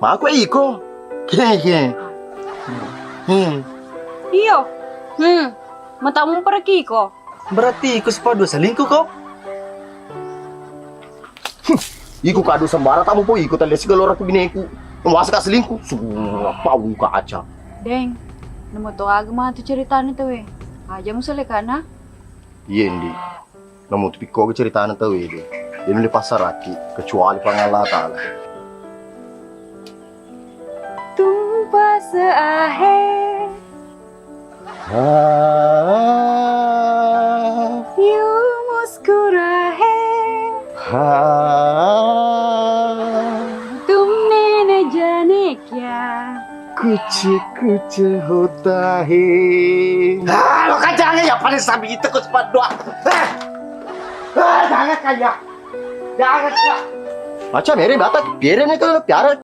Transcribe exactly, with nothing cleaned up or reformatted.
Aku iko. Hehe. Hmm. Iyo. Hmm. Matamu pergi ko. Berarti iko sipaddua selingkuh ko? Iko kadu sembara tamu po iko tali sigalora ku bineku. Masa ka selingkuh? Sumpah, kaca. Deng, nemu to aga matu ceritana tawwe. Aja musale kana. Iya, Ndi. Namu tu pikko ceritana tawwe de. Dena le passaraki kecuali Puang Allah Taala. Tumpa seahe. Ah. Yumus kurahe. Ah. Tumnene jane kya. Kuce kuce hotahe. Ah, lo kajang ya pada sabi itu kus padua. Ah, jangan kaya. Jangan kaya. Aca mere bata piere ne to piara.